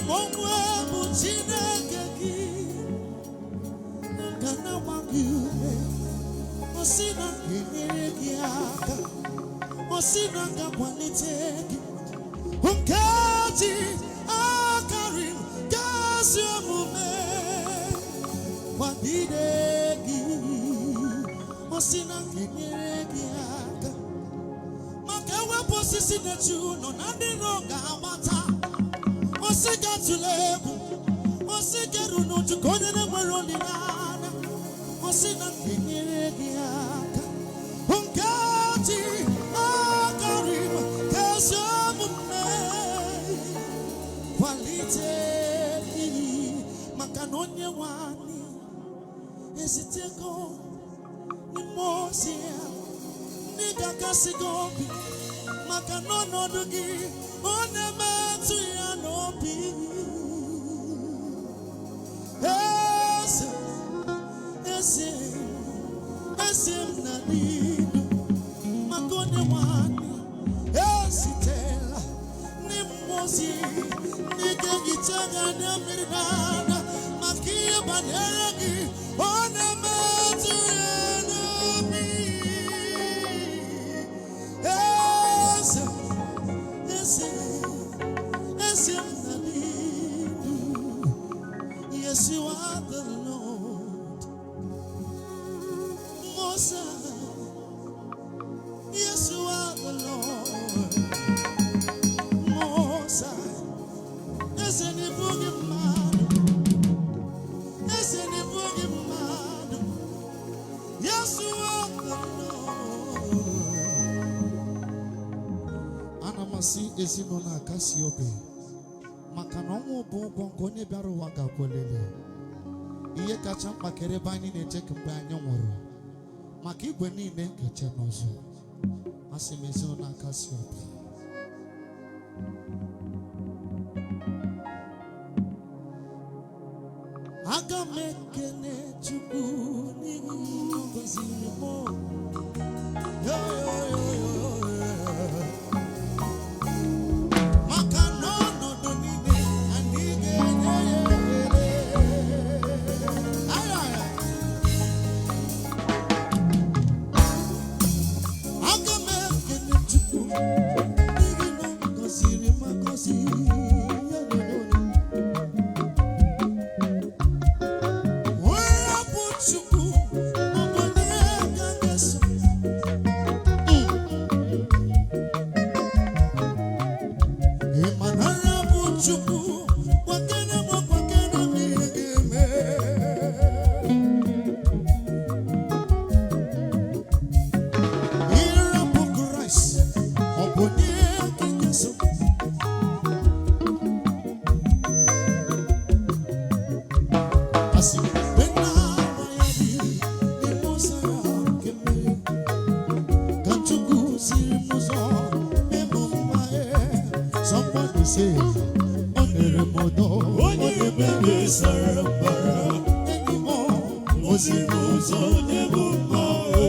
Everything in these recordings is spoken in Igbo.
M onwe bụ Chineke gị, ga na-agba gị ume. Ọ sị na m ga-enyere gị aka, ọ sị na m ga-akwalite gị. Nke ji akarị m gazi omume kwagide gị. Ọ sị na m ga-enyere gị aka, maka ewepụ osisi na-eche ụlọ na ndị iro ga-agbata. Ọ sị ga-atụle egwu, ọ sị ga-eru n'uju ka onye na-enwere olileanya. Ọ sị na m ga-enyere gị aka. Nke ji akarị m ka ezi omume kwalite gị, maka na onye nwe anyị ezitego n'ime ozi ya ndị ga-akasị gị obi, maka na ọnọdụ gị ọ na-emetụ ya n'obi. Eze, eze, eze m na ndụ, maka onye nwe anyị ezitela n'ime ozi ndị ga-ehicha gị anya mmiri n'anya, maka ihe banyere gị ọ na-emetụ ya n'obi. Eze, eze, eze m na ndụ. Yes, you are the Lord Most High. Yes, you are the Lord Most High. Eze na-ebughị mmadụ, eze na-ebughị mmadụ. Yes, you are the Lord. Ana m asị ezinụlọ akasi obi, maka na ọnwụ bụ ụgwọ nke onye bịara ụwa ga-akwụlili. Ihe kacha mkpa kere ebe anyị na-eche mgbe anyị nwụrụ, maka igwe niile ga-eche n'ụzọ. Asị m ezinụlọ akasi obi. Aga m ekene Chukwu n'ihi na ọ gọziri m. Yo, yo, yo, yo, yo. Maka na ọnọdụ niile anyị ga-enye ya ekele. Ay, ay, ay. Aga m ekene Chukwu n'ihi na ọ gọziri m agọzi. Yo, yo, yo, yo. Onye bụ Chukwu, ọ bụ onye ka m ga-eso. Ị ma na ya bụ Chukwu, gwakene m, gwakene m ihe ga-eme. Ịrapụ Kraịst, ọ bụ onye ka ị ga-eso. Asị, mgbe na-ama ya dị n'ime ọzara nke mmehie, ka Chukwu siri m ụzọ ịmụ mma ya. Somebody say, o nyere m udo, Onye ebebe sara mbara, enyi m, o ziri m ụzọ nye m mma. Oh,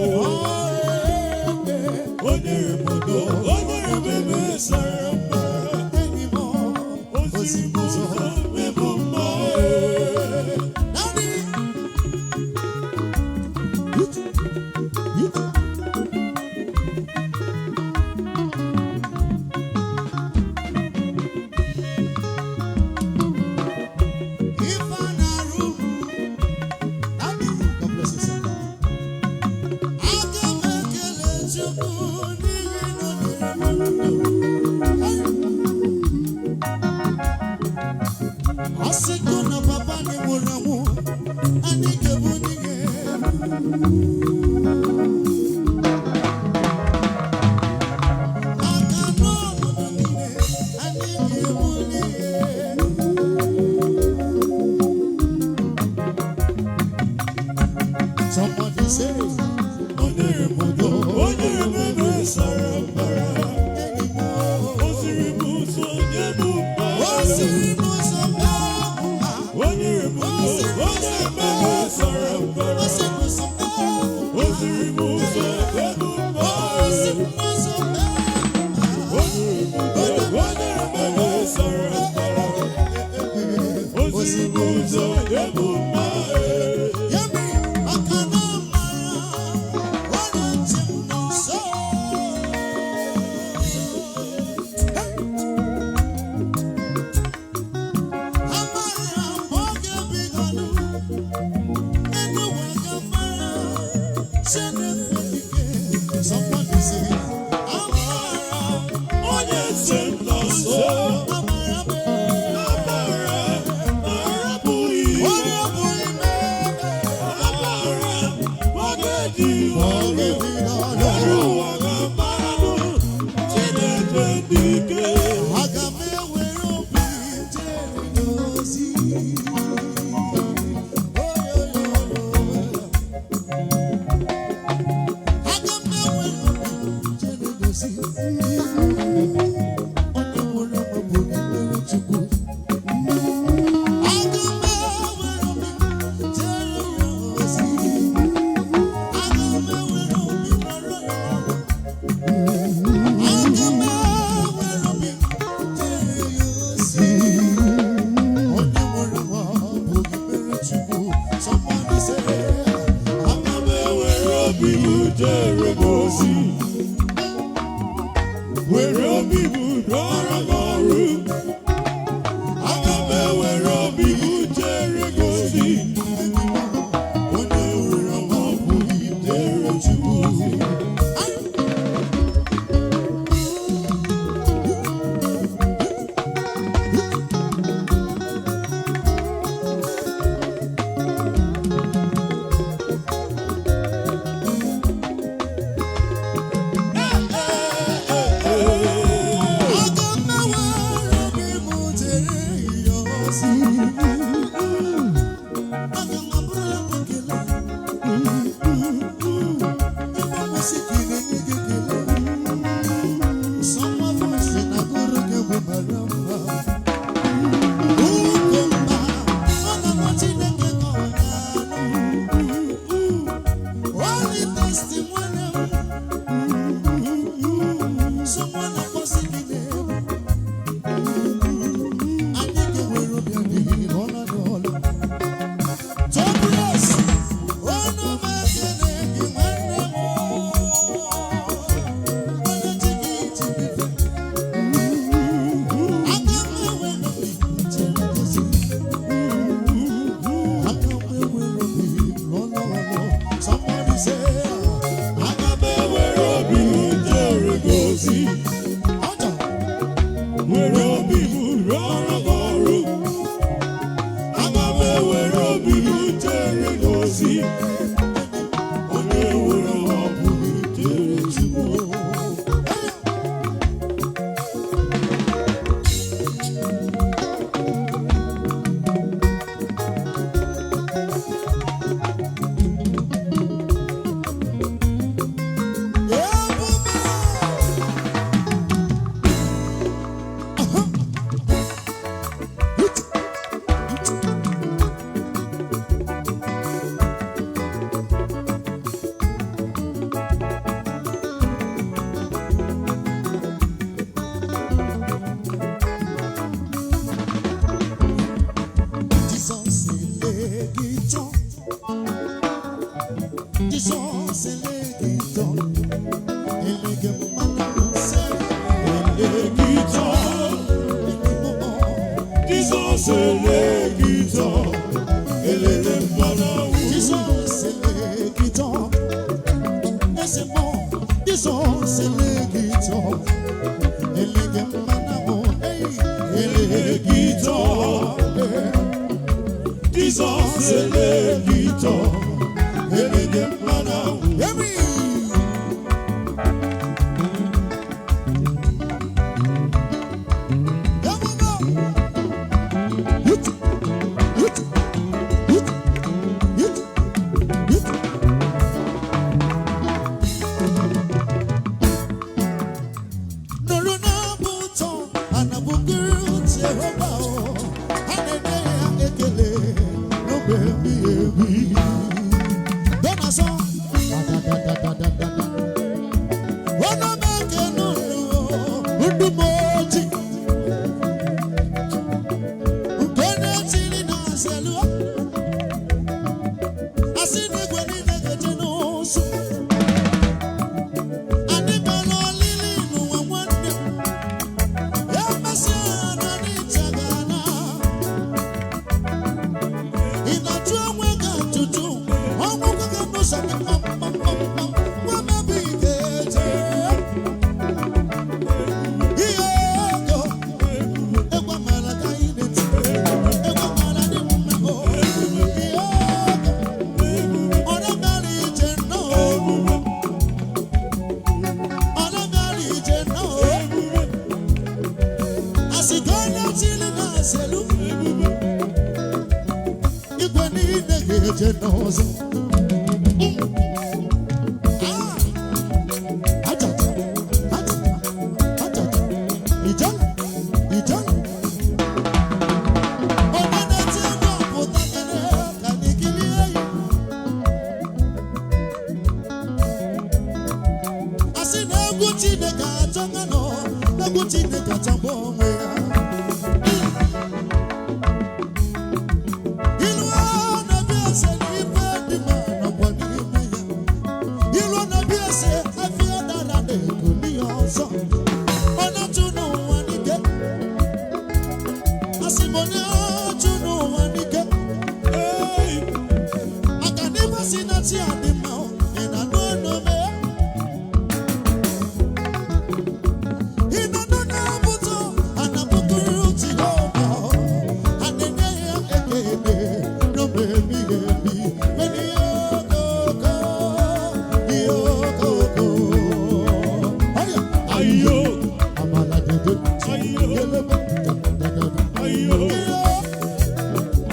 eh, O nyere m udo, onye ebebe sara mbara, enyi m, o ziri m ụzọ nye m mma. Daddy. You too, you too. If I na room, Daddy, God bless you, sir. Aga m ekele Chukwu n'ihi na o nyere m ndụ. Hey! Ọ sịgo na papa anyị nwụrụ anwụ, anyị ga-ebu n'ihe. Maka na ọnọdụ niile, anyị ga-ebu n'ihe. Somebody say, O nyere m udo, onye ebebe sara mbara, enyi m, o ziri m ụzọ nye m mma. o siri m ụzọ mee mma. O nyere m udo, onye ebebe sara mbara, O siri m ụzọ mee o ziri m ụzọ nye m mma. O siri m ụzọ mee mma. O nyere m udo, onye ebebe sara mbara, m ụzọ nye m mma. Ya mere, maka na amara onye ntị m nọ nso. Amara m oge bidoro, elu ụwa ga-amara, Chineke ike. Somebody say, amara Onye ntị m nọ nso. amara m, Amara arapụghị onye ihe. bụ ime. Amara oge dị Oge ọrụ. bidoro. Elu ụwa ga-amaranụ Chineke dị ike. Aga m ewere obi jere n'ozi. Oyoyoyo. Aga m ewere obi jere n'ozi. Onye nwere onwe bụ ekpere Chukwu. Aga m ewere obi jere n'ozi. Aga m ewere obi rọrọ ya ọrụ. Aga m ewere obi jere ya ozi. Onye nwere nwa bụ ekpere Chukwu. Somebody say, Aga m ewere obi m jere m ozi. Were obi m rụọrọ m ọrụ. Aga m ewere obi m jere gị ozi. Onye nwere nwa bụ ekpere Chukwu. Aga m ewere obi m jere ya ozi. Aga m abụrụ ya bụ ekele. Ebe kwesị ka ị na-enye gị ekele. Someone voice na gụrụ gị egwu mara mma. Ugo mba, ọ na-akpọ Chineke ka ọ na-anụ. Holy testimony m. Someone akpọsị gị n'egwu. Anyị ga-enwere obi adịghị n'ọla n'ọla. Tobias, ọnụ m ekele gị nwanne m. Onye ji gị ji bife. Aka m enwere obi jere ozi. Aka m enwere obi lọlọ lọlọ. Somebody say, Aga m ewere obi m jere gị ozi. ọjọ. Were obi m rụọrọ m ọrụ. Aga m ewere obi m jere gị ozi. Onye nwere ọ bụghị jere Chukwu. Ebube. Jesus elegito, Jesus elegito, elege mmanụ se, Elegito, elege Jizọs elegito, elele mmanụ. Jesus elegito, ese mo, Jesus elegito, elege mmanụ, hey, Elegito, Jizọs elegito, elele mmanụ. Every Come on, go. Hit, hit, hit, hit, hit. Nụrụ n'abụ ụtọ, anabụgịrị Jehova o, a na-enye ya ekele n'oge ebighị ebi. Dọnasọ, Ebube. Igwe niile ga-eje n'ọzọ. Ah! Ajaja, ajaja, ajaja. Ijele, ijele. Onye na-eti egwu apụta kene ka anyị kirie ya. A sị na egwu Chineke achọga nọ, egwu Chineke achọgbu onwe ya. Ilu a na-abịa ese n'ife dị mma nọkwa n'ime ya. Ilu na-abịa ese afịa dara na-ekuli ya ọzọ. Ọ na-achụ n'ụwa n'ike. Asị m onye achụ n'ụwa n'ike. Hey. Maka na ife si na chi adị mma, ị na-anụ ọnụ mee. Ị na-anụ na-abụtụ, a na-abụtụrụ Jehova. A na-enye ya ekele n'oge ebighị ebi. Meni okoko, ihe okoko. Ọya! Ayo. Amala dede, Ayo. elebe, dadadada. Ayo. Iyo,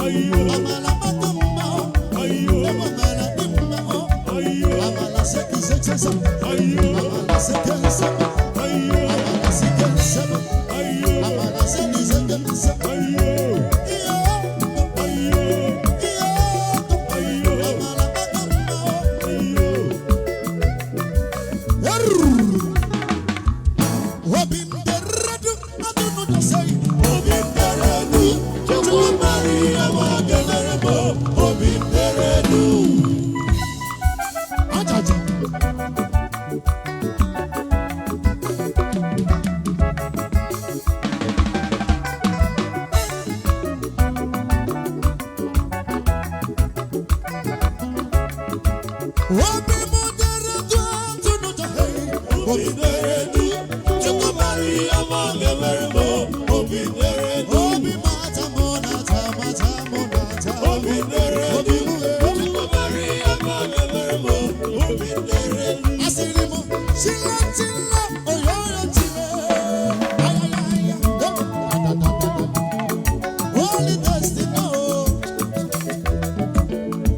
Ayo. amala maka mma, Ayo. amala dị mma, Ayo. amala seki seki seki. Ayo. Amala seke seke, Ayo. amala seke seke, Ayo. amala seke seke seke. Ayo. Iyo, Ayo. iyo, Ayo. amala maka mma. Ayo. Err. Obi m deredu, adunu dosei. Obi m dere du, Chukwu mara ihe ma kelere m. Obi m dere du. Ajaja. Obi m deredu, adunu dosei. Obi m dere du, Chukwu mara ihe ma kelere m. Obi m dere du. Obi m ata mụ na ata m ata mụ na ata. Obi m dere du, Obi m Chukwu mara ihe ma kelere m. Obi m dere du. Asịrị m, chile chile, oyoyo chile. Ayayaya, eh, adadadada. Holy destiny, oh.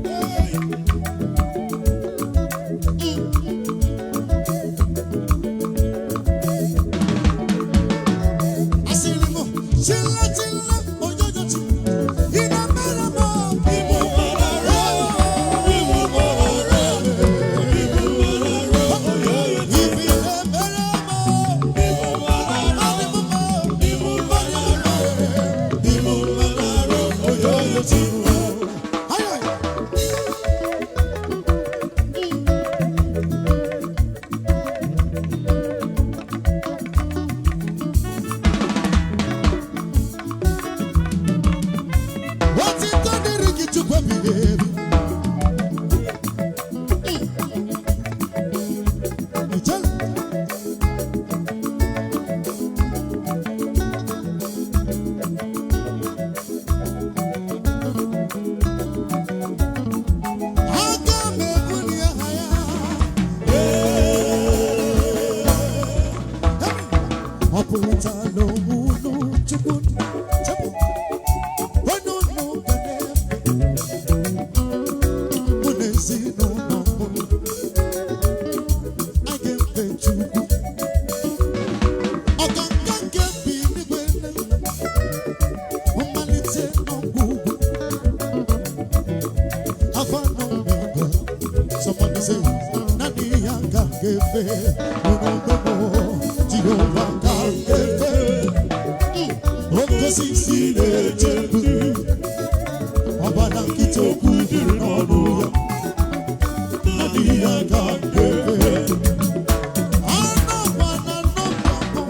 Hey. Asịrị m, chile chile, oyoyo chile. Ị na-emere m obi m. Ibu mara, ibu mara, ibu mara, oyoyo Ibi na-emere m ibu mara, adị m mma. ibu mara, ibu mara, oyoyo tiwa. Ayaya. Otito dịrị gị Chukwu ebighị ebi. Ijele. Aga m ebuli aha ya. Ọ pụtala onwe unu Chukwu chepụ. Onye unu ga na-efe. Mụ na ezinụlọ m. A ga-efe Chukwu. Ọkanga nke bi n'igwe nne nna. Mmalite n'ọgwụgwụ. Alpha and Omega. Somebody say, Nani ya ka ga-efe. Unu gbogbo Jehova ka ga-efe. Oke osisi na-eche ndụ. Ọbara nkịta okwu dịrị n'ọnụ ya. Nani ya ka ga-efe. Anọkwana n'ọgbakọ.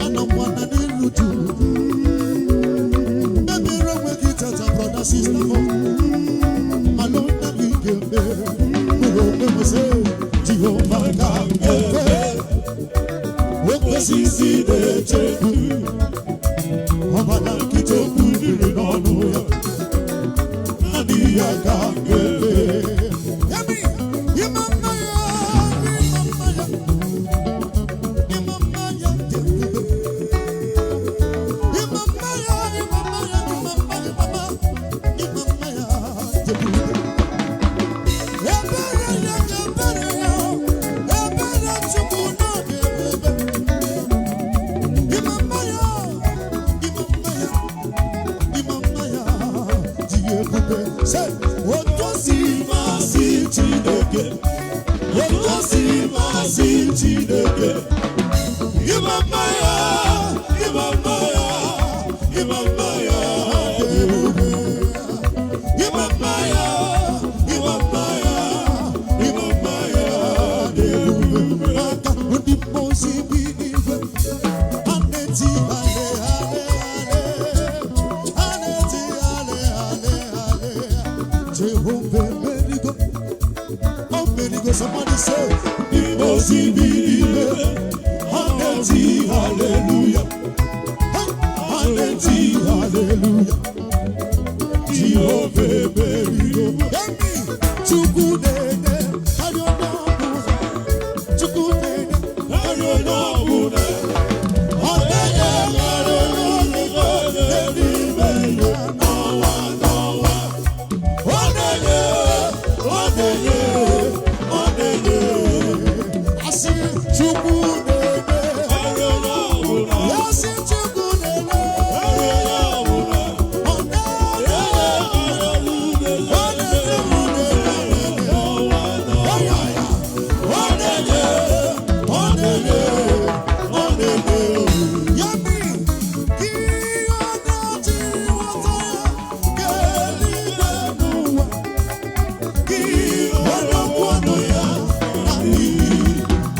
Anọkwana n'iru juu. Mebiri onwe gị tata, brother, sister, mụ. Alụmdi gị ga-eme. Mụrụ onwe m sị, Jehova ka ga-efe. Oke osisi na-eche ndụ. Ọbara nkịta okwu dịrị n'ọnụ ya. Naanị ya ka ga-efe. Yemi, ịma mma ya, ịma mma ya. Ịma mma ya dị ebube. Ịma mma ebube. Say, otu o si masị Chineke, otu o si masị Chineke. Ịma mma ya, ịma mma ya, ịma mma ya dị ebube. Ịma mma ya, ịma mma ya, ịma mma ya dị ebube. Maka ndị mmụọ ozi bi n'igwe, ha na-eti hale, hale, hale. Ha na-eti hale, hale, hale. Jehova emerigo, o merigo. Somebody say, ndị mmụọ ozi bi n'igwe, ha na-eti haleluya. Hey, ha na-eti haleluya. Jehova emerigo. Emi, Chukwu na-enye karịa onye ọbụla. Chukwu na-enye karịa onye ọbụla. Ọ na-enye karịa onye ọbụla n'eluigwe ya n'ọnwa n'ọnwa. Ọ na-enye, ọ na-enye, ọ na-enye. Asị Chukwu na-enye. Ya sị Chukwu na-enye. Ọ na-enye, ọ na-enye, ọ na-enye. Ọ na-enye, ọ na-enye, ọ na-enye. Ya mere, gị onye ji nghọta ya, ga-eluigwe n'ụwa. Gị onye okwu ọnụ ya na-adịghị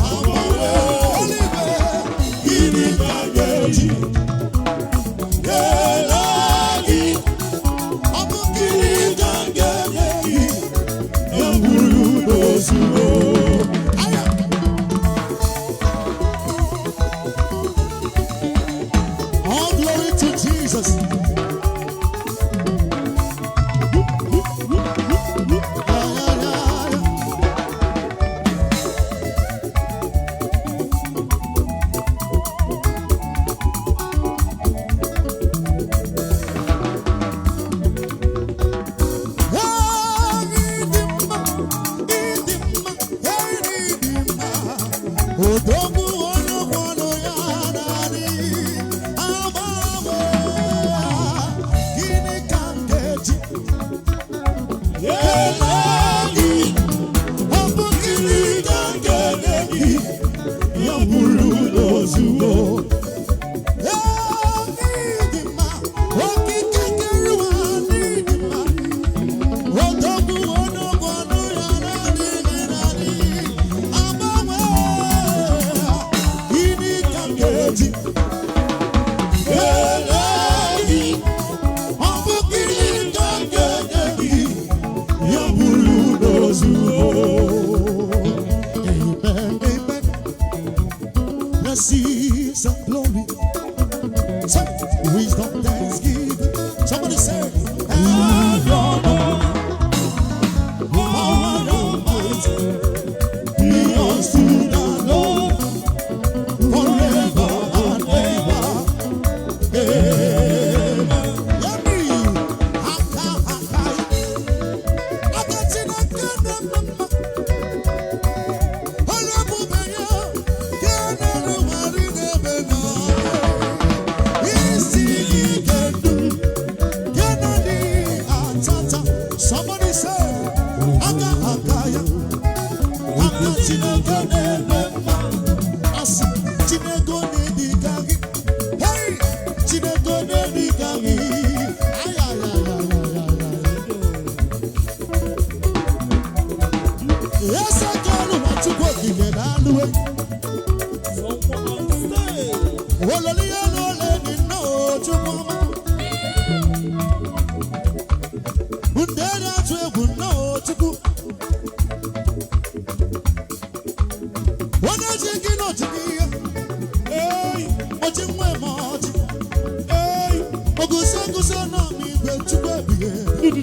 agbanwe. Eluigwe, gịnị ka a ga-eji kelee gị? Ọ bụ gịnị ka m ga-enye gị? Ya bụrụ na o zuo. Aya! All glory to Jesus. Ay, ay, ay. Hey, ịdị mma, ịdị mma, hey, ịdị mma. Odogwu onye ọkwado ya na-adịghị agbanwe. Gịnị ka m ga-eji kelee gị? Ọ bụ gịnị ka m ga-enye gị? Ya bụrụ na o zuo. Ee, ịdị mma, okike kere ụwa n'ịdị mma. Odogwu onye ọkwado ya na-adịghị na-adịghị agbanwe. Gịnị ka m ga-eji kelee gị? Ọ bụ gịnị ka m ga-enye gị? Ya bụrụ na o zuo. Amen, amen. Blessings and glory. Say, wisdom, thanksgiving. Somebody say, and honor, power and might be unto the Lord forever and ever. Amen. Yummy. Aka, aka, aka Chineke na-eme mma. Onye ebube ya, ka na-erugharị n'ebe nọ. Isi ike ndụ, ka na-adịghị atata. Somebody say, aka aka ya, aka Chineke na-eme mma. Asị, Chineke na-edi ka gị. Hey! Chineke na-edi ka gị. Ay, ay, ay, ay, ay, ay, ay. Eze ka ọrụ nwa Chukwu okike na-alụ egwu. Ololi ya n'ole dị nnọọ Chukwu ọma. Ndị na-atụ egwu nnọọ Chukwu. Onye ji gị n'otu gị ihe. Ei, oji nwa eme ọjị. Ei, oguzo guzo nọ n'igwe Chukwu ebighị ebi.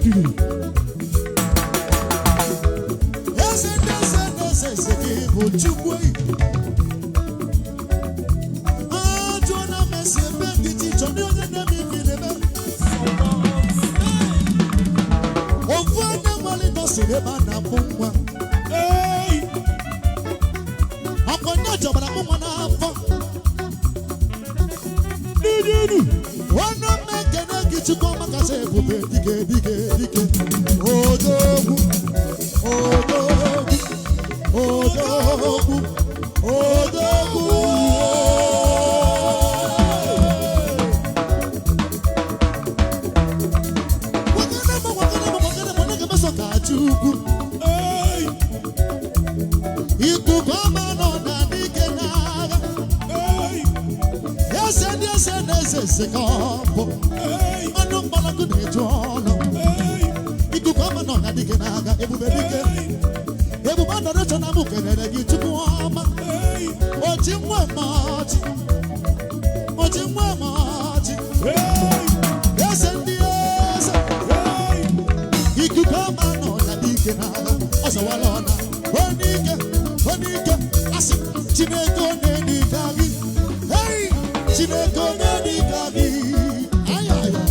Eze ndị eze ndị eze eze gị bụ Chukwu eyi. Ajụọ na mesi ebe dị iche iche, ndị onye na-eme ife na-eme. Ofu onye nwere dọsịrị ebe a na-amụ nwa. Ei! Ọkwa onye jọbara mụ nwa n'afọ. Ọnụ m ekene gị, Chukwu ọma kasị ebube, dike dike dike. eze ka ọ bụ. Mmanụ mgbalago na-eju ọnụ. Ikuku ọma nọ na dike n'agha, ebube dike. Ebube adoration na mụ kelere gị, Chukwu ọma. Oji nwa ọmachi, oji nwa ọmachi, eze ndị eze. Ikuku ọma nọ na dike n'agha, ọ zọwara ọna. Onye ike, onye ike, asị Chineke onye dị ka gị. Hey! Chineke onye dị ka gị. Aya, aya.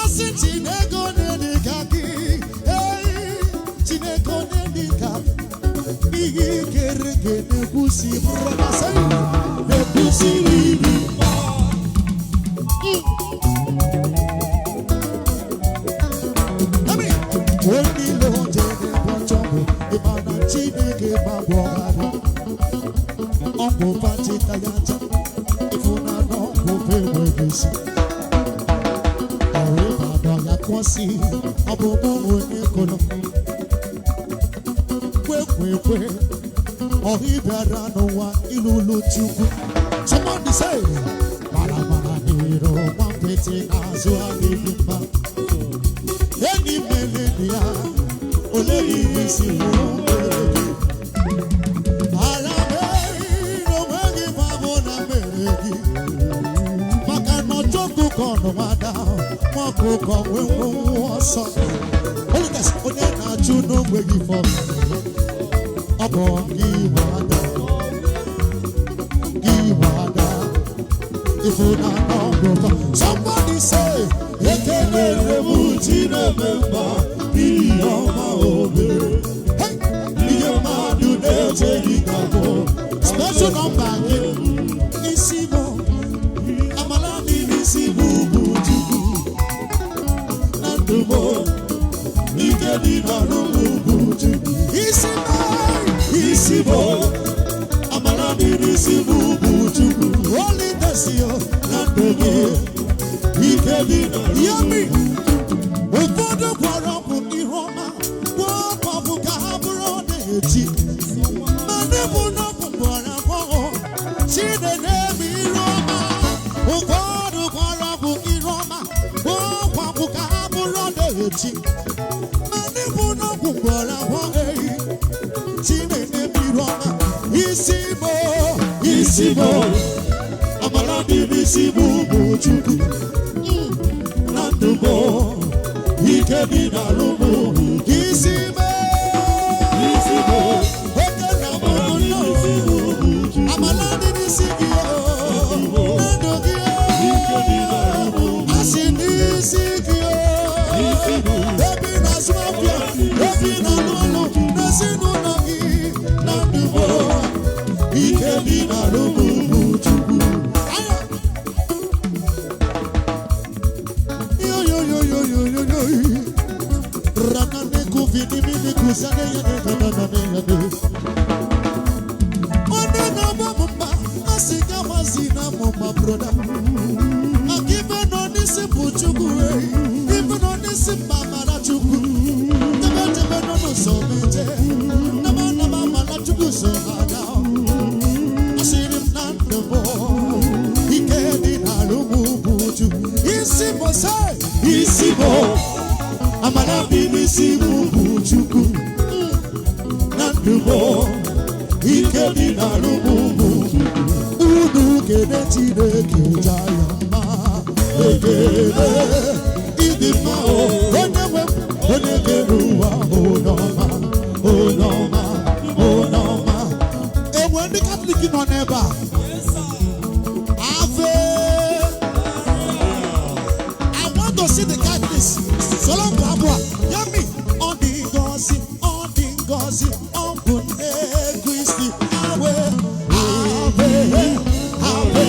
Asị Chineke onye dị ka gị. Hey! Chineke onye dị ka gị. Ihe kere eke na-ekwusi, brother, say, na-ekwusiri ibi. Ami! Onye ilo jere bọchọbụ, ịma na Chineke gbagwọ ga-abụ. Ọgwụ fachita ya ncha, ịfụnanya ọgwụ enweghị isi. Ọrụ ịbadọ ya kwụsị, ọ bụ mụ onye kụrụ. Kwe kwe kwe, ọha ịbịara n'ụwa ịlụlụ Chukwu. Somebody say, mara mara n'iru, nwa nkịtị n'azụ adịghị mma. Enyi mere ya, ole ihe isi wee gị. Ala mee n'onweghị ma bụ na mere gị. Maka na ọjọ ọkụkọ nọ nwada, nwa ọkụkọ nwee nwenwu ọsọ. Holy Ghost, onye na-achụ n'onweghị fọ. Ọ bụ gị nwada, gị nwada. Ịfụnanya ọgwụgwọ. Somebody say, ekelere m Chineke mma n'ihi ọma o mere. Hey! Ihe mmadụ na-echeghị ka bụ. Special number gị. Isi bụ, amala dị n'isi bụ bụ Chukwu. Na ndụ m, ike dị n'arụ m bụ Chukwu. Isi bụ, isi bụ, amala dị n'isi bụ bụ Chukwu. Holy Ghost, yo, na ndụ gị, ike dị n'arụ m. Ụfọdụ gwara ọgwụ ihu ọma, gwọọ ọgwụ ka ha bụrụ ọdịghị. Ma ndị bụ n'ọgwụ gwọrọ agbọghọ, Chineke eme iru ọma. Ụfọdụ gwara ọgwụ iru ọma, gwọọ ọgwụ ka ha bụrụ ọdịghị. Ma ndị bụ n'ọgwụ gwọrọ agbọghọ, Chineke eme iru ọma. Isi bụ, isi bụ, amara dị n'isi bụ bụ Chukwu. Na ndụ m, ike dị n'arụ m. Isi bụ, Isi bụ, oke na mmadụ nọ. Amala dị n'isi gị o, na ndụ gị o. Ike dị n'arụ m. Asị n'isi gị o. Isi bụ, Ebe ị na-azụ afịa, ebe ị na-alụ ọlụ, n'ezinụlọ gị, na ndụ m, ike dị n'arụ m bụ Chukwu. Aya! Yo, yo, yo, yo, yo, yo, yo. Ranane kuvini mini kuzane ya ne na na na ya ne. Onye na-agba m mgba, asị gị amazi na mụ ma broda. Maka ife nọ n'isi bụ Chukwu, eh. Ife nọ n'isi mba mara Chukwu. Debe debe nọ n'ụzọ meje. Nama nama mara Chukwu so ha na. Asịrị m na ndụ m, ike dị n'arụ m bụ Chukwu. Isi bụ sị, isi bụ, amara dị n'isi m bụ Chukwu. Na ndụ m, ike dị n'arụ m bụ Chukwu. Unu kene Chineke ja ya mma. Ekele ịdị mma o, onye nwe m, onye kere ụwa, onye ọma, onye ọma, onye ọma. Enwe ndị Katọlik nọ n'ebe a. Ave. I want to see the Catholics. Solo bụ abụ a. Yami, ọ dị ngọzi, ọ dị ngọzi, ọ bụ nne Kristi. Ave, ave, ave,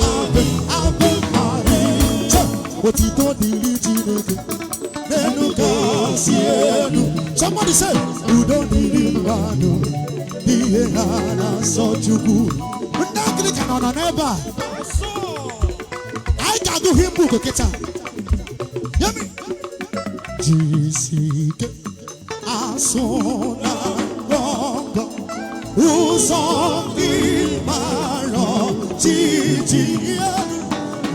ave, ave Maria. Che, otito dịrị Chineke, n'elu kasị elu. Somebody say, udo dịrị mmadụ, n'ihe ha na-asọ Chukwu. Ndị Anglican nọ n'ebe a. Anyị ga-agụ hymn book kịta. Yami. Jisike. na-asụ na ngọngọ ụzọ gị mara ọchịchị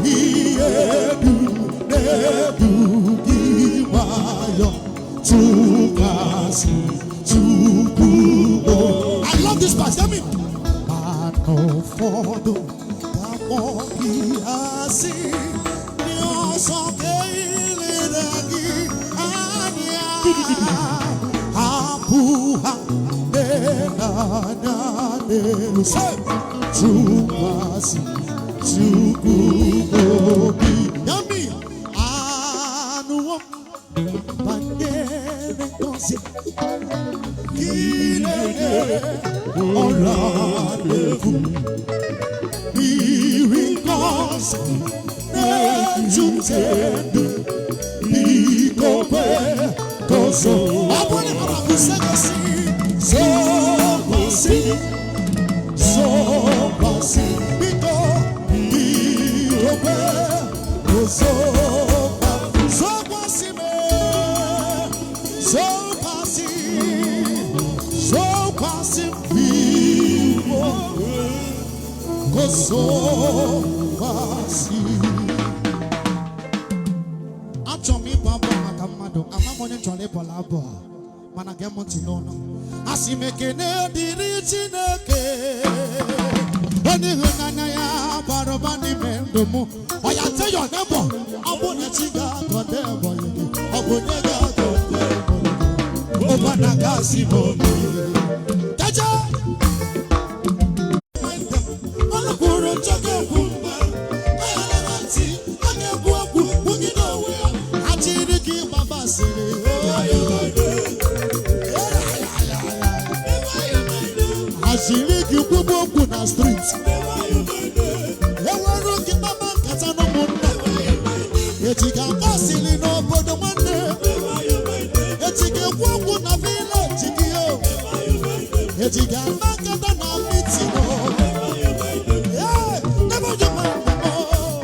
ihe dum na-edu gị nwayọ tụkwasị Chukwu obi. I love this part. Tell me. Mana ụfọdụ ga-akpọ gị asị ndị ọzọ ga-eleda gị anya hapụ ha n'anya n'elu. Say, tụkwasị Chukwu obi. Yummy. Anụwo m banyere ngọzi gị na-enye ọla na-efu mmiri ngọzi na-ejute ndụ biko kwe ka o zoo. Ọ bụrụ na ọ na-akwụsị gosi zokwasị zokwasị biko biko kwe ka o zokwa zokwasị mee zokwasị zokwasị biko ka o zokwasị. Achọrọ m ịbụ abụ maka mmadụ ama m onye m chọrọ ịbọla abụ a mana gee m ntị n'ọnụ asị m ekene dịrị Chineke onye ịhụnanya ya bara ụba n'ime ndụ m ọya tell your neighbor ọ bụ na chi ga-agọde ebonyi gị ọ bụ onye ga-agọde ebonyi gị ụba na gasị m obi keje ọnụ kwuru njọ ga-ekwu mma aghara ntị a ga-ekwu okwu kwugide onwe ya achịrị gị gbabasịrị achịrị gị kwugbu okwu na street ewere gị gbaba nkata na ụmụnna echi ga-agbasịrị n'obodo nwanne echi ga-ekwu okwu na village gị o echi ga-agba nkata na meeting o. Yeah, never you mind them all.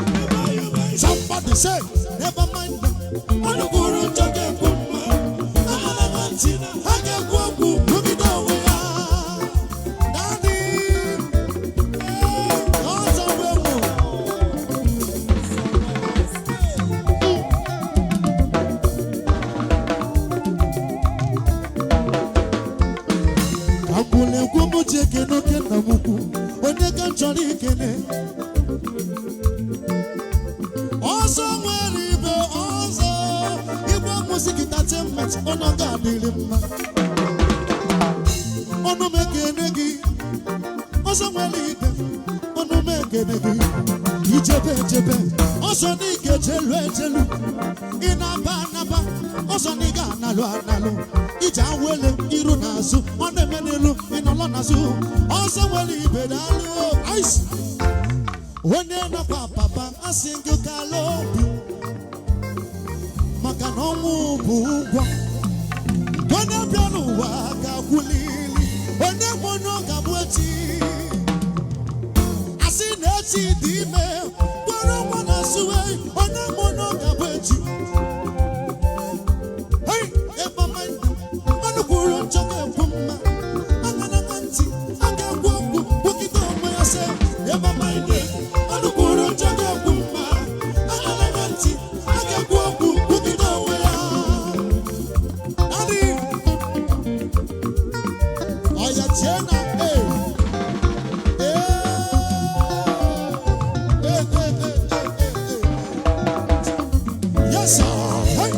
Somebody say, never mind them. Ọnụ kwuru njọ ga-ekwu mma. Amala na ntị, ha ga-ekwu okwu kwugide onwe ya. Daddy, eh, ọzọ wee mụ. Akwụla egwu m ji ekene oke nna m ukwu onye ka m chọrọ ikene ọzọ nwere ibe ọzọ igwe music entertainment ọnụ ga-adịrị mma ọnụ m ekene gị ọzọ nwere ibe ọnụ m ekene gị ijebe ejebe ọzọ na ị ga-ejelu ejelu ị na-aba anaba ọzọ na ị ga-analụ analụ ije awele iru na azụ ọ na-eme n'elu ị nọrọ n'azụ ọzọ nwere ibe daalụ ice onye nakwa papa asị gị kala obi maka na ọnwụ bụ ụgwọ onye bịa n'ụwa ga-akwụlili onye bụ onye ọ ga-abụ echi asị na echi dị ime gwara nwa na asụwe onye bụ onye ọ ga-abụ echi. Hey, ebe ọnụ kwuru njọ ga-ekwu mma aṅara na ntị a ga-ekwu okwu kwugide onwe ya sị ebe ọnụ kwuru njọ ga-ekwu mma aṅara na ntị a ga-ekwu okwu kwugide onwe ya. Daddy, ọya tie na e e e e e e e. Yes, sir. Hey.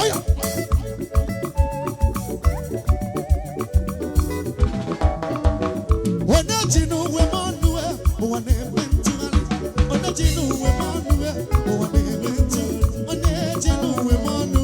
Ọya. Onye ji n'uwe mmanụ e, ụwa na-eme ntụgharị. Onye ji n'uwe mmanụ e, ụwa na-eme ntụgharị. Onye ji n'uwe mmanụ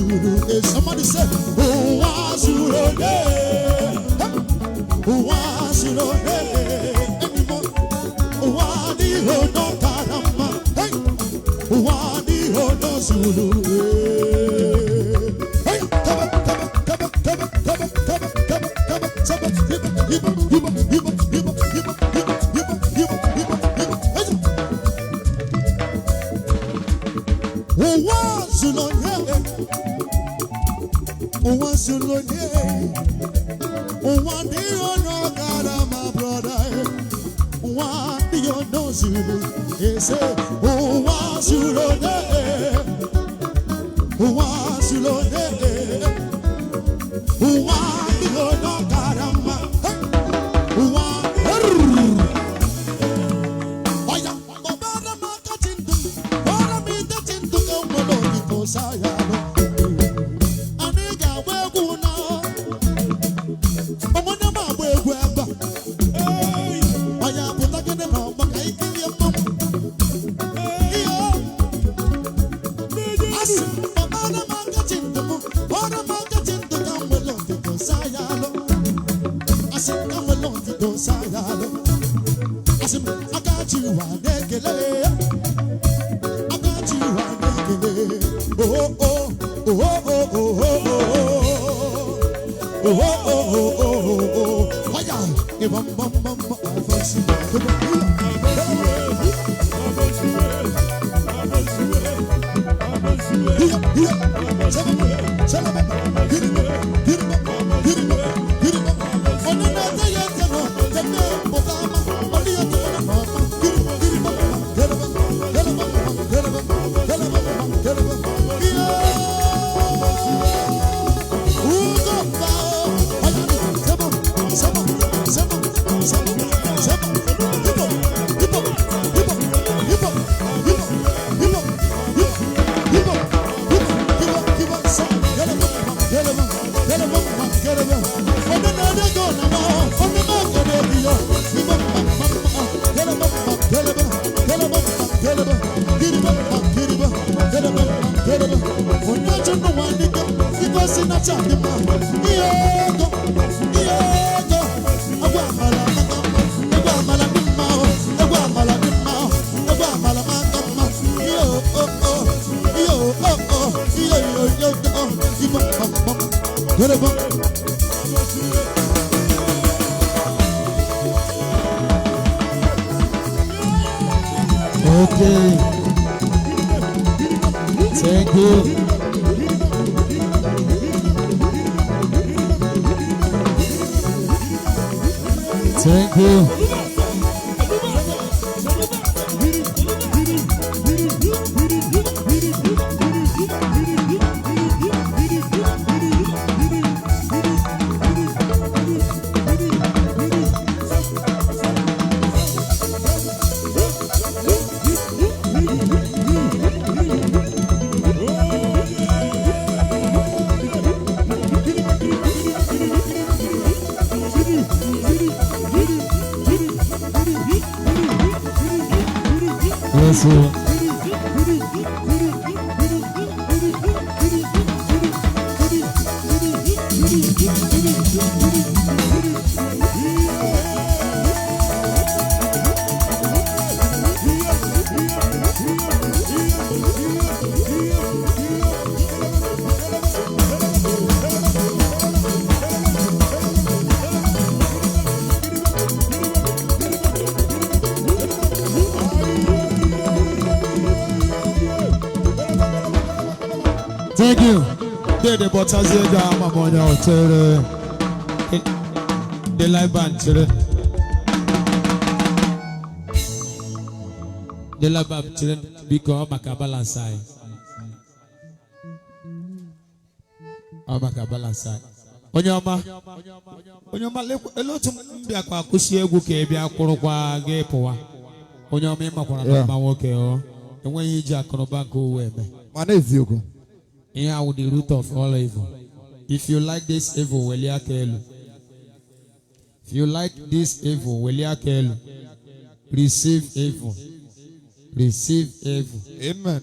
zuru. Somebody say, ụwa zuru onye. Ụwa zuru onye. Enyi m, ụwa adịghị onye ọ kara mma. Hey! Ụwa adịghị onye ọ zuru. Hey! Taba, taba, taba, taba, taba, taba, taba, taba, taba, hiba, hiba, hiba, hiba, hiba, hiba, hiba, hiba, hiba, hiba, hiba. Hey! Ụwa zuru onye. Ụwa zuru onye. Ụwa adịghị onye ọ kara mma, brother. Ụwa adịghị onye ọ zuru. Ese, ụwa zuru onye. Ụwa zuru onye. Ụwa adịghị onye ọ kara mma. Hey! Ụwa. Ọya, ọbara m aka chi ndụ m, ọra m ite chi ndụ ka m nwere okike ụsa ya alụ. Anyị ga-agba egwu na ụmụnne m agba egwu ebe a. Ọya, pụta gịnị na ọgba ka anyị kirie mmanwụ. Iyo, asị m, ọbara m aka chi ndụ m, ọra m aka chi ndụ ka m nwere okike ụsa ya alụ. Asị m ka m nwere okike ụsa ya alụ. Asị m aka chi ụwa na-ekele ya. Aka chi ụwa na-ekele. Oh, oh, oh, oh, oh, oh, oh, oh, oh, oh, oh, oh, oh. Ọya, ịbọ mbọ mbọ mbọ afọsi. Hiya, hiya, sebe, sebe, hiriba, hiriba, hiriba, hiriba. Onye na-ete ya ete nọ, tete pụta ama, ọ dịghị ete ya n'ọma. Hiriba, hiriba, hiriba, hiriba, hiriba, hiriba, hiriba. Iyo! Ugo mba o. Ọya, sebe, sebe, sebe, sebe, sebe. Hibo, hibo, hibo, hibo, hibo, hibo, hibo, hibo, hibo, hibo, hibo, sa, hiriba, hiriba, hiriba, hiriba. Onye na-ede go na ma, onye na-ekele iyo. Hibo, ma, ma, ma, hiriba, hiriba, hiriba, hiriba, hiriba, hiriba, hiriba, hiriba. Onye ajọ n'ụwa dike, ife si na cha dị mma. Ihe ego, ihe ego, egwu amala maka mma, egwu amala dị mma o, egwu amala dị mma o, egwu amala maka mma. Ihe o o o, ihe o o o, ihe o o o, ibo bam bam, hiriba. Okay. Thank you. Thank you. Yes, sir. Thank you. Dede bọtazie ego ama m onye ọ chere. The live band chere. The live band chere, biko, ọ maka balance anyị. Ọ maka balance anyị. Onye ọma. Onye ọma, ele otu m bịakwa kwụsị egwu ka ị bịa kwụrụkwa gị pụwa. Onye ọma, ịmakwara na mma nwoke ọ enweghị iji akụnụba nke uwe eme. Mana eziokwu. Ihe awụ the root of all evil. If you like this evil, welie aka elu. If you like this evil, welie aka elu. Receive evil. Receive evil. Amen.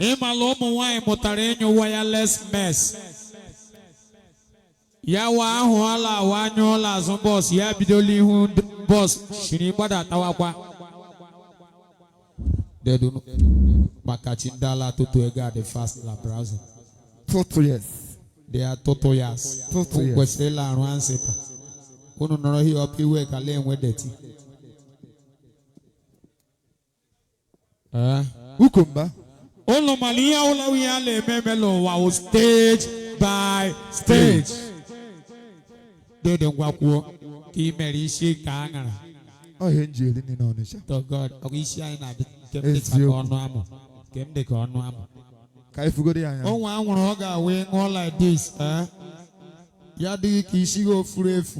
Ịmala ụmụ nwaanyị mụtara ịnyụ wireless mess. Ya wa ahụ ala awa anya ụlọ azụ bus, ya bidola ihu bus shiri gbadatakwa. Dedu maka chi ndị ala atụtụ ego a dị fast la browser. Total yes. They are total yas. Total yes. Kwesịrị ịla arụ ansịpa. Unu nọrọ hie ọpụ iwe ka la enwe dirty. Eh? Ukumba. Unu mara ihe ọbụla ihe a na-eme eme n'ụwa wụ stage by stage. Dede, ngwa kwuo ka ị mere isi ka a ṅara. Ọ ihe m ji eri nri n'Ọnịcha. To God, ọ bụ isi anyị na-adị nke m dịcha ka Eziokwu. ọnụ amụ. Nke m dị ka ọnụ amụ. Ka anyị fugoro ya anya. Onwe anwụrụ ọ ga-awe ṅụọ like this, eh? Ya adịghị ka isi gị ofuru efu.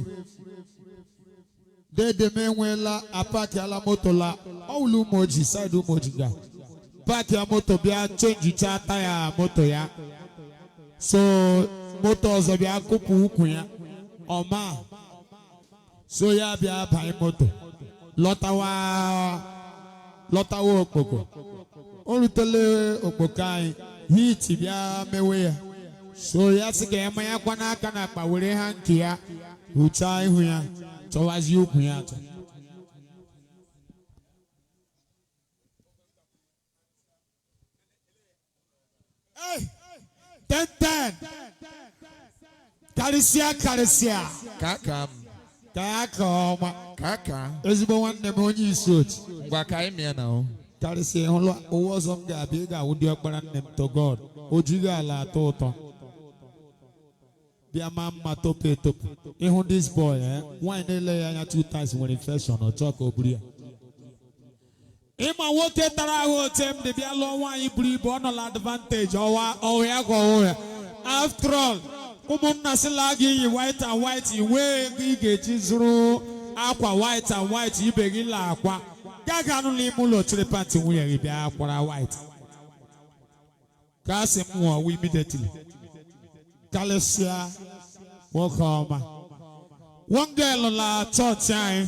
Dede m enweela apakiala moto la ọwụlụ Ụmụoji, side Ụmụoji ga park ya moto, bịa chenjicha taya moto ya, so moto ọzọ bịa kụpụ ukwu ya ọma, so ya bịa banye moto lọtawa lọtawa Okpoko. O rutele Okpoko anyị, heat bịa mewe ya, so ya sị ka ya manyakwa n'aka n'akpa, were ha nke ya hụchaa ihu ya, chọwazie ukwu ya achọ. Hey! Ten ten, karịsịa karịsịa. Ka aka m. Ka aka ọma. Ka aka. Ezigbo nwanne m, onye isi otu. Ngwa, ka anyị mịa na o. Karịsịa, ịhụla ụwa ọzọ m ga-abịa, ị ga-awụ dị ọkpara nne m. To God, o jighị ala atọ ụtọ bịa maa mma, topu etopu. Ịhụ this boy, eh? Nwaanyị na-ele ya anya two times nwere infection, ọ chọọ ka o buru ya. Ịma nwoke tara ahụ ote m dị bịa lụọ nwaanyị buru ibu, ọ nọ na advantage ọwa ọwụ ya ka ọwụ ya. After all, ụmụnna sịla gị yi white and white, nwee ego ị ga-eji zụrụ akwa white and white ibe gị la akwa gaa ga anụ n'ime ụlọ chịrị pant nwunye gị bịa kwara white ka a sị m nwụọ immediately. Karịsịa, nwoke ọma, one girl la chọọchị anyị,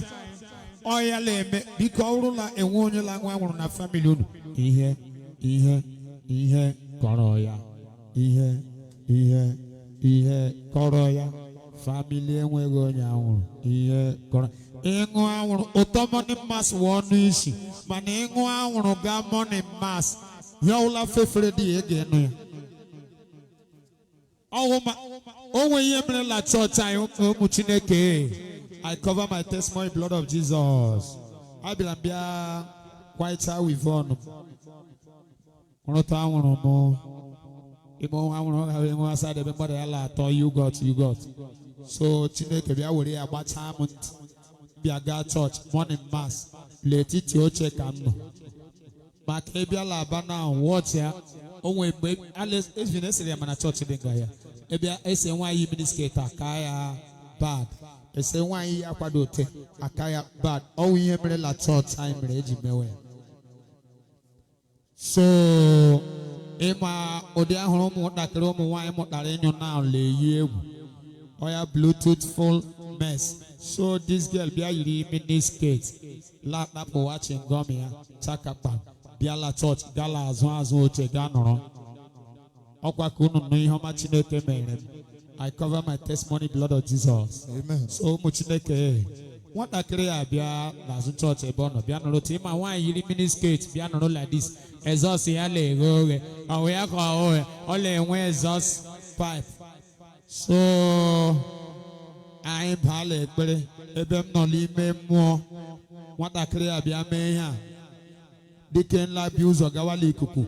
ọ ya na-eme. Biko, ọ bụrụ na enwe onye la nwa nwụrụ na family unu, ihe ihe ihe kọrọ ya, ihe ihe ihe kọrọ ya, family enweghị onye anwụrụ, ihe kọrọ ịṅụ anwụrụ ụtọ morning mass wụ ọnụ isi, mana ịṅụ anwụrụ gaa morning mass, ya ọwụla fefere dị ya, ị ga-ịnụ ya. Ọwụ ma o nwere ihe mere na chọọchị anyị. Ụmụ Chineke, I cover my testimony blood of Jesus. Abịara m bịa kwacha weave-on m, rụta anwụrụ m. Ime anwụrụ ọ gara enwe asa ebe mmadụ ya la atọ you got you got, so Chineke bịa were ya gbachaa m ntị, bịa gaa chọọchị morning mass. N'etiti oche ka m nọ maka ịbịala aba na wọchị ya. O nwere mgbe Ezvin esere ya, mana chọọchị dị nga ya ebe ese nwaanyị miniskirt aka ya bad, ese nwaanyị ya akwado ote aka ya bad. Ọwụ ihe mere la chọọchị anyị mere eji mewe ya. So ịma ụdị ahụrụ ụmụntakịrị, ụmụ nwaanyị mụtara ịnyụ na na-eyi egwu oya bluetooth full mess. So this girl bịa yiri miniskirt lakpapụwa chewing gum ya chakapa, bịala chọọchị, gala azụ azụ oche gaa nọrọ. Ọkwa ka unu nụ ihe ọma Chineke mere m. I cover my testimony blood of Jesus. Amen. So ụmụ Chineke, nwatakịrị a bịa n'azụ chọọchị ebe ọ nọ bịa nọrọ otu. Ịma nwaanyị yiri miniskirt bịa nọrọ like this, exhaust ya na-eghe oghe, ọ ya ka ọ oghe, ọ na-enwe exhaust pipe. So anyị baala ekpere ebe m nọ n'ime mmụọ, nwatakịrị a bịa mee ihe a dike nla bi ụzọ gawala ikuku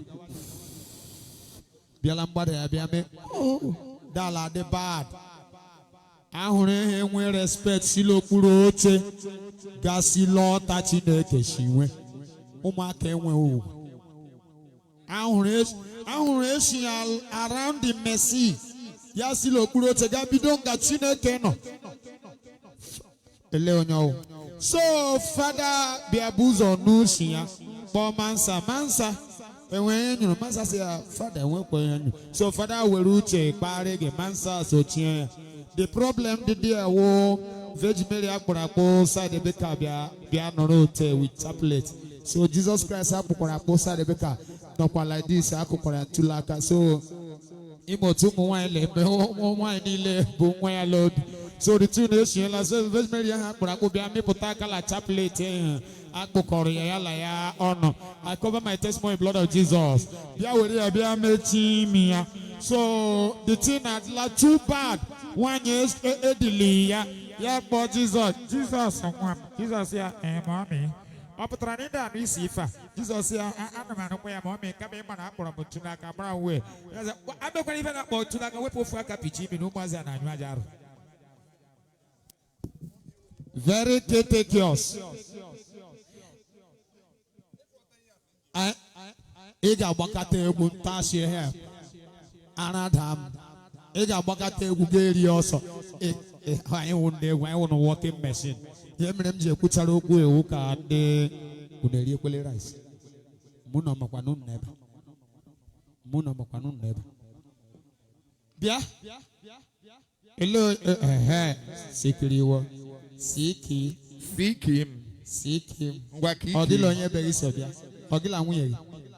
bịala mgbada ya bịa mee dala dị bad. Ahụrụ ihe nwee respect si n'okpuru oche gasị lọta. Chineke si nwe ụmụaka enwe ugwu. Ahụrụ esi ya around the mercy ya si n'okpuru oche ga bido nga Chineke nọ ele onye ọwụ. So fada bịa bụ ụzọ n'usi ya kpọọ mansa. Mansa enwe ihe nyụrụ, mansa sị ya, "Fada, enwekwa ihe nyụrụ." So fada were uche kparị gị, mansa sochie ya. The problem dị there wụ Virgin Mary akpụrụ akpụ side ebe ka bịa bịa nọrọ ote with chaplet. So Jesus Christ akpụkwara akpụ side ebe ka Nọkwa like this, akụkwara ya ntụli aka. So ime otu ụmụ nwaanyị na-eme, ụmụ nwaanyị niile bụ nwa ya n'obi. So the tune eshiela. So Rosemary ahụ akpụrụ akpụ bịa mịpụta aka la chaplet ahụ akpụkọrọ ya ya la ya ọnụ. "I cover my testimony in blood of Jesus." Bịa were ya bịa mechie imi ya. So the thing adịla too bad. Nwaanyị edili ya, ya kpọọ Jizọs, "Jizọs nwa m." Jizọs ya, "Ee, mummy." Ọ pụtara na ịda anụ isi ife a? Jizọs ya, "Ana m anụkwa ya, mummy, kama ịma na akpọrọ m ntu n'aka gbara m wee." Ya sị, "Amekwara ife na-akpọ ntu n'aka, wepụ ofu aka pichi imi na ụmụazị a na-anyụ aja arụ." Very catechious. Ị ga-agbakọta egwu ntashi ihe ara daa m. Ị ga-agbakọta egwu ga-eri ọsọ. Anyị wụ ndị egwu, anyị wụ na working machine. Ihe mere m ji ekwuchara okwu ewu ka ndị unu eri ekwele rice. Mụ na ọmakwanụ unu n'ebe. Mụ na ọmakwanụ unu n'ebe. Bịa. Ele ehe sikiriwo. Siki. Siki m. Siki. Ngwa ka. Ọ dịla onye be gị so bịa. Ọ gịla nwunye gị.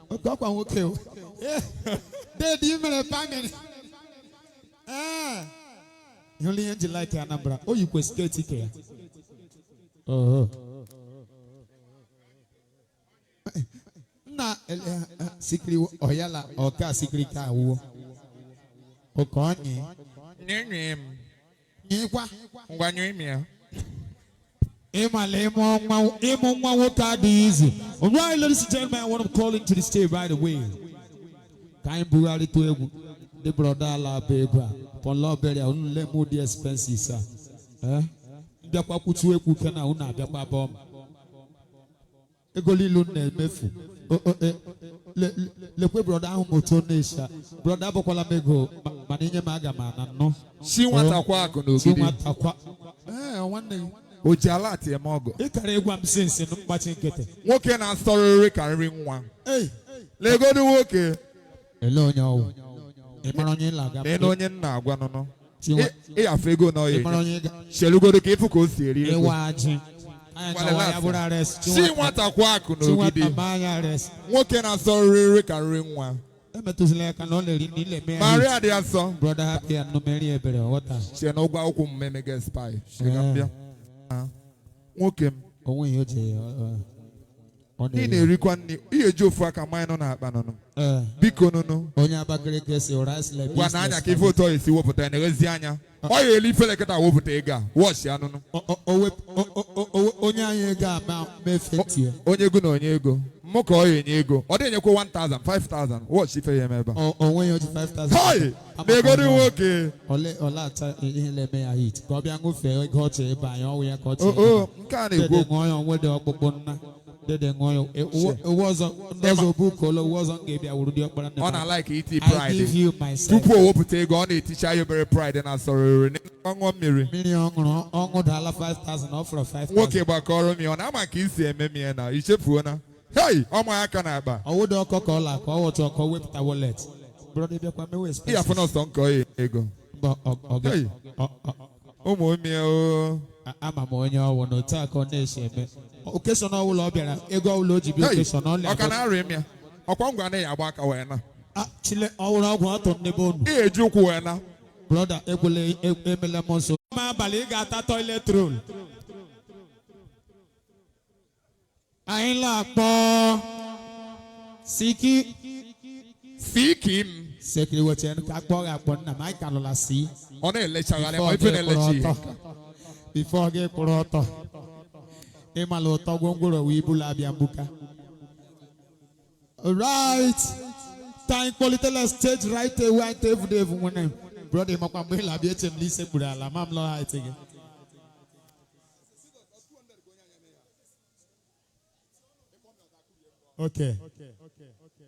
Oke ọkwa nwoke o. Dedi i mere family. Ee. Ịhụla ihe nji like Anambra. O yikwe skirt ke ya. Oho. Nna sikiri ọyala ọka sikiri ka awụọ. Oke ọnyị. Nye m. Nyekwa. Ngwa nye m ya. Ịmala ịmụ nwa nwoke adịghị izu. All right, ladies and gentlemen, I want to call into the stage right away. Ka anyị bugharịta egwu. Ndị brother ala bụ egwu a. Pọlọ unu le mụ dị expenses a. Eh? Mbịakwa kwutu ekwu ke na unu abịakwa bọọ m. Ego niile unu na-emefu. Lekwe brother ahụ moto na-esha. Brother, abụkwala m ego mana inye m aga m ana nnọọ. Si nwata kwa akụ Si n'ogidi. nwata kwa. Ee, nwanne gị. O ji ala ati eme ọgọ. Ị kara ịgwa m sinsi na mgbachi nkịtị. Nwoke na-asọrịrị ka nri nwa. Ei! Legodu nwoke. Ele onye ọwụ? Ị mara onye ị na-aga? Na ịnụ onye nna agwa nụnụ. Chinwe- Ịyafe ego na Ị mara ọya. onye ị ga Chelugodu ka ịfụ ka o si eri ego. Ịwa ajị. Anya chawa ya bụrụ arrest. Si nwata kwa akụ n'ogidi. Chinwata ma anya arrest. Nwoke na-asọrịrị ka nri nwa. Emetụzila ya ka na ọ na-eri na ile mee. Maria dị asọ. Brother, happy ya nnụ meri ebere ọghọta. Chie na ụgwọ akwụkwọ m emege spy. Chie ka m bịa. Ah, nwoke m. Onwe ihe o ji ọ Ị na-eri. na-erikwa nri. Ị ga-eji ofu aka mmanya nọ n'akpa nụnụ. Ee, Biko nụnụ. Onye Abakaliki si rice le. Ngwa na anya ka ife otu ọ esi wepụta ya na-eghezi anya. Ọ ya eli ifele kịta wepụta ego a. Wọchị ya nụnụ. Onye anyị ego a ma mefe tie. Onye ego na onye ego. Mụ ka ọ ya enye ego. Ọ dị enyekwa 1000, 5000. Wọchị ife ya eme ebe a. Onwe ya o ji 5000. Hoi! Na-egodu nwoke. Ole ole ata ihe na-eme ya hit ka ọ bịa ṅụfee ego ọchị ịba anyị ọnwụ ya ka ọ O chị. o nke a na-ekwu Dede okwu. ṅụọ ya onwe dị ọkpụkpụ nna. Dede ṅụọ ya uwe ọzọ ndị ọzọ obu kolo uwe ọzọ m ga-ebịa wuru dị ọkpara nne Ọ m. na-alaiki iti I give pride. you myself. Tupu o wepụta ego, ọ na-eticha ya obere pride na-asọrịrị ọṅụọ mmiri. Mmiri ọ ṅụrụ ọṅụ dala 5000, ọ fọrọ 5000. Nwoke gbakọrọ m ya, ọ na-ama ka isi eme m ya na ichefuo na. Hei! Ọma aka na-akpa. Ọwụdị ọkọ ka ọ la ka ọ wụtụ ọkọ wepụta wallet. Brother, bịakwa mewe Ịyafụ expenses. na ọsọ nke ọ ya enye ego. Mba, Hey. Ụmụ omie o. Ama m onye ọwụ na otu a ka ọ na-esi eme. Occasion ọbụla ọ bịara, ego ọbụla o ji bịa Hey! occasion ọ Ọ ka na na-arịa m ya. Ọkwa ngwa anaghị agba aka wee na. Chile ọwụrụ ọgwụ ọtụ ndị be unu. Ị ga-eji ụkwụ wee na. Brother, ekwela emela m nso. Ma abalị ị ga-ata toilet roll. Anyị na-akpọ Siki. Siki m. Sekiri weche ka akpọ gị akpọ nna m, anyị ka nọla si. Ọ na-elechagharị ma ife na-elecha ihe. Before gị kwụrụ ọtọ. Ịmala ụtọ gwongworo wee ibulu abịa mgbuka. Alright. Ka anyị kpọlitela stage right away, anyị ta evudo evu nwene m. Brother, ịmakwa mgbe ị na-abịa eche m n'ise gburu ala ma m lọ height gị. Okay.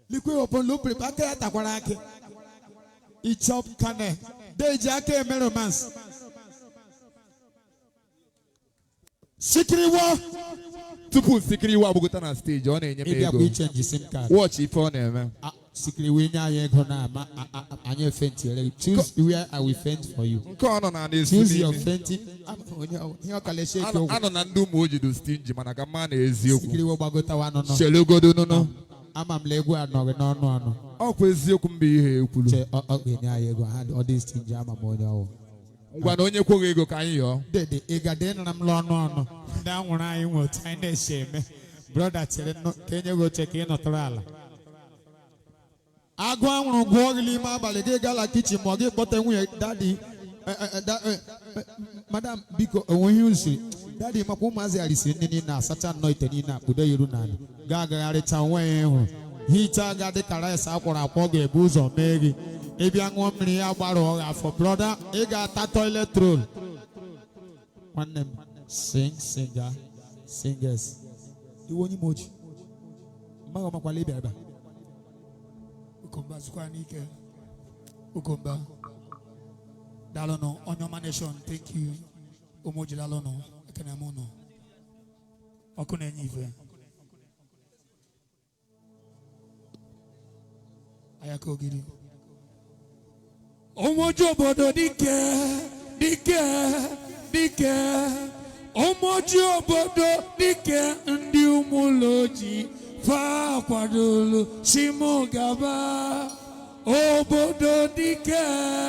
Likwe ọbụla lupri aka ya takwara akị. Ichop kane. Deji aka eme romance. Sikiriwo. Tupu Sikiri iwe agbagota na stage, ọ na-enye m Ịbịakwa ego. ichange sim card. Wọchị ife ọ na-eme. Ah, Sikiriwo inye anyị ego na ama anyị efentiere gị. Choose where I will faint for you. Nke ọ nọ na na-esu Choose your n'imi. fainting. Ihe ọkala esheki ụgwọ. Anọ na ndị ụmụ ojido stingy mana ka mma na eziokwu. Sikiriwo gbagotawa nọ nọ. Chelugodo nụnụ. Ama m na egwu anọghị n'ọnụ ọnụ. Ọkwa eziokwu mba ihe ekwuru. Che, ọ ga-enye anyị ego ha ọ dị stingy, ama m onye ọwụ. Ngwa na onye kweghị ego ka anyị yọọ. Dede, ị ga-adị nara m n'ọnụ ọnụ. Ndị anwụrụ anyị nwe otu anyị na-esi eme. Brother, chere ka enye gị oche ka ị nọtụrụ ala. Agụ anwụrụ gụọ gị n'ime abalị, gị gala kitchen ma ọ gị kpọta nwunye daddy, madam, biko, onweghị usiri daddy makwa ụmụazị arisiri nne niile asacha nnọọ ite niile akpụdo iru n'ala gaa agagharịcha onwe ya ịhụrụ hichaa ga dị ka rice akwọrọ akwọ ga-ebu ụzọ mee gị ịbịa ṅụọ mmiri ya gbara ọgha afọ. Brother, ị ga-ata toilet roll. Nwanne m, sing, singer, singers, iwe onye ime oji mmaghị ọmakwala ịbịa ebe a. Ukomba zukwa n'ike. Ukomba. Daalụnụ, Onyeọma Nation, thank you. Ụmụoji, daalụnụ, ekene m ụnụ. Ọkụ na-enye ife. Ayaka ogiri. Ụmụoji obodo dike, dike, dike. Ụmụoji obodo dike, ndị ụmụụlọ ji fa kwadolu si mụ gaba. Obodo dike.